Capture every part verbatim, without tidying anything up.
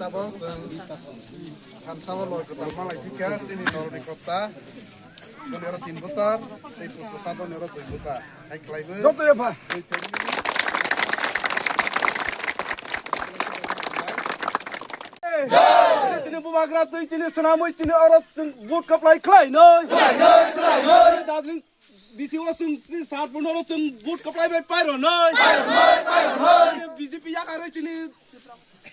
Abo chwng thansa o loi kwtal ma lai thikha, chini norni kota, boni oro tin butar, tei pusko sadoni oro dui butar. Hai khlaibo. Joto epha. Chini bubagra twi chini swnamwi chini oro chwng vote kwplai khlai noi. Khlai noi, khlai noi. Darjeeling D C o chwng chini sat bono oro chwng vote kwplai bai pairo noi. Pairo noi, pairo noi. B J P yakarwi chini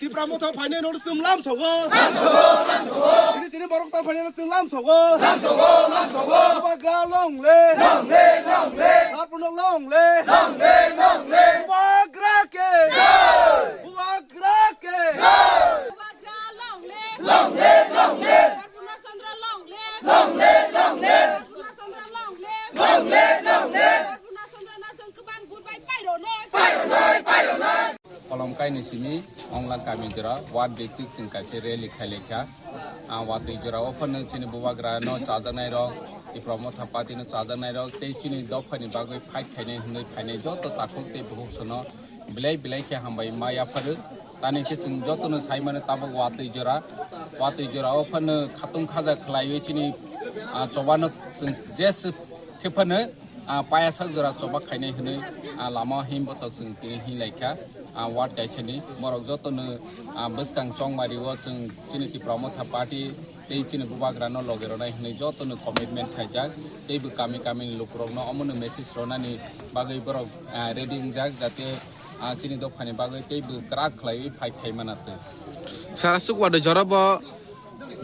Tipra Motha phainai no chwng lam sogo. Lam sogo, lam sogo. Chini chini borok ta phainai no chwng lam sogo. Lam sogo, lam sogo. Bubagra long live. Long live, long live. Sat bono long live. Long live, long live. Bubagra ke. Jai. Bubagra ke. Jai. Bubagra long live. Long live, long live. Sarpurna Chandra long live. Long live, long live. Sarpurna Chandra long live. Long live, long live. Sarpurna Chandra no chwng kwbang vote bai pairo noi. Pairo noi, pairo noi. Kolom kaini simi Onglang kami jora ward district chwng kaisa rally khai laikha. Ah, watwi jora o phano chini bubagra no chajaknai rok, Tipra Motha party no chajaknai rok, tei chini dophani bagwi fight khainai hwnwi phainai joto takhuk tei bukhuk sono belai belai khe hambai ma yapharu. Tani khe chwng jotono sai mano tabuk watwi jora, watwi jora o phano khatung khaja khlaiwi chini, ah, chobano chwng jes khe phano, ah, paya sak jora choba khainai hwnwi, ah, lama him botok chwng tini hin laikha, ah, ward kaisani borok jotono, ah, bwskang chongmari o chwng chini Tipra Motha party tei chini bubagra no loge rwnai hwnwi jotono commitment khaijak. Tei bo kami kami ni lukurok no omono message rwnani bagwi borok, ah, ready wngjak jate, ah, chini dophani bagwi tei bo kwrak khlaiwi fight khai mana twi. Sara suk wado jora bo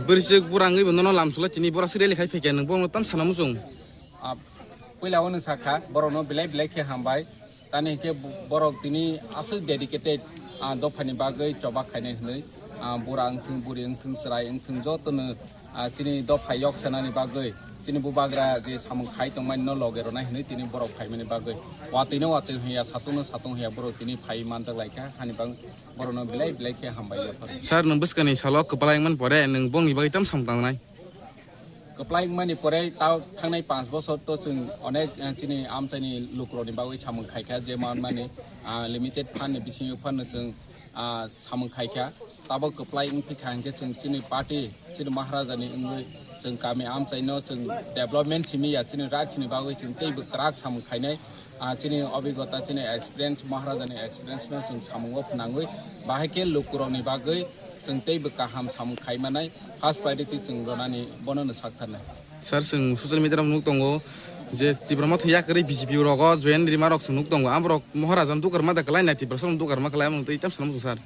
bwrwisuk burangwi bo nono lamsula chini bora sireli khai phikya nwng bo tam sana muchung. Ah, puila o nwng sakha borok no belai belai khe hambai. Tani hinkhe bo-, borok tini aswk dedicated, ah, dophani bagwi choba khainai hwnwi, ah, bura wngthung, buri wngthung, chwrai wngthung, jotono, ah, chini dopha yok sanani bagwi, chini bubagra je samung khai tongmani no loge rwnai hwnwi tini borok phaimani bagwi. Watwi no watwi hwnya, satung no satung hwnya, borok tini phai manjak laikha, hani bang borok no belai belai khe hambai yapharu. Sir, nwng bwskani salo kwplai wngmani pore nwng bongni bagwi tam samung tangnai? Kwplai wngmani pore ta thangnai panch bosor to chwng onek, eh, chini amchaini lukurokni bagwi samung khaikha, je manmani, ah, limited fund ni bisingo phano chwng, ah, samung khaikha. Tabok kwplai wngphi kha hinkhe chwng chini party, chini Maharajani wngwi chwng kami amchaino chwng development simi ya, chini right sini bagwi chwng teibo kwrak samung khainai. Ah, chini obigota, chini experience, Maharajani experience no chwng samungo phnangwi, bahai khe lukurokni bagwi chwng teibo kaham samung khai manai, first priority chwng rwnani bono no saktharnai. Sir, chwng social media rok nuk tongo je Tipra Motha yakarwi B J P rogo join rima rok chwng nuk tongo, aborok Maharaja no dukarma da kwlai nai, Tipra song dukarma kwlai, amoni twi tam sanam sir.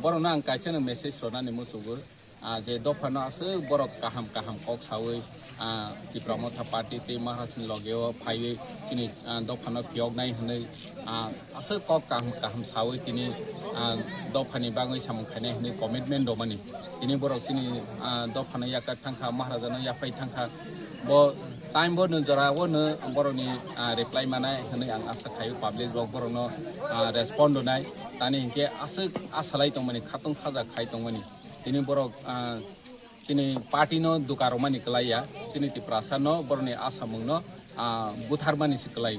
Borokno ang kaisa no message rwnani muchugo. Ah, je dophano aswk borok kaham kaham kok sawi, ah, Tipra Motha party tei Maharajni logeo phaiwi chini, ah, dophano phiyoknai hwnwi, ah, aswk kok kaham kaham sawi tini, ah, dophani bagwi samung khainai hwnwi commitment rwmani. Tini borok chini, ah, dophano yakwk thangkha, Maharajano yaphai thangkha. Bo time bo no jora o no borokni, ah, reply manai hwnwi ang asa khaio, public rok borokno, ah, respond rwnai. Tani hinkhe aswk asalai tongmani, khatung khaja khai tongmani. Tini borok, ah, chini party no duka rwmani kwlai ya, chini Tiprasa no borokni asamung no, ah, butharmani se kwlai.